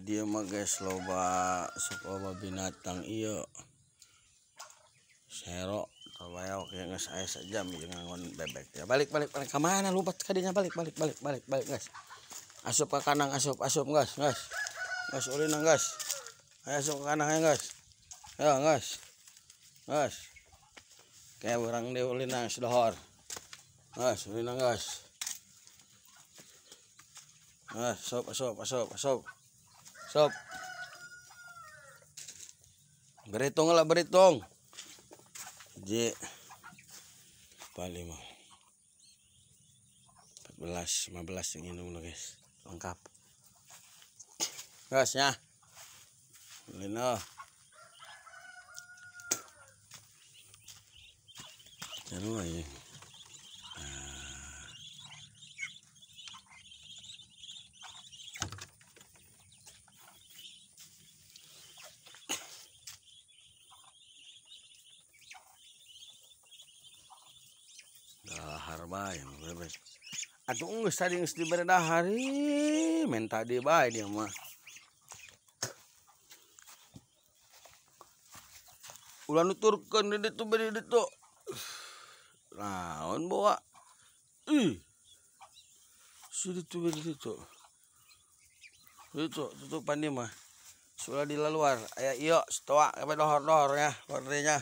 Di dieu mah guys loba sok loba binatang ieu. Sero kabayok ya geus aya sajam ieu ngangon bebek ya. Balik balik balik ka mana lompat ka dinya balik balik balik balik balik guys. Asup ka kandang asup asup guys guys. Guys ulin guys. Ayo asup ka kandang ayo guys. Ya guys. Guys. Kayak orang di ulin sedohor. Guys, ulin guys. Guys, asup asup asup asup. Asup. Berhitung lah berhitung. J 5 14 15 yang minum lo guys, lengkap guys ya. Lino jangan ya. Dahar bae bebek. Atuh geus tadi geus dibere dahar ih, menta deui bae dia mah. Ulah nuturkeun di ditu beri ditu. Naon bawa? Ih. Si ditu beri ditu. Ditu tutupan dia mah. Sudah di luar aya ieu stoa sampai dohor-dohor ya warnanya.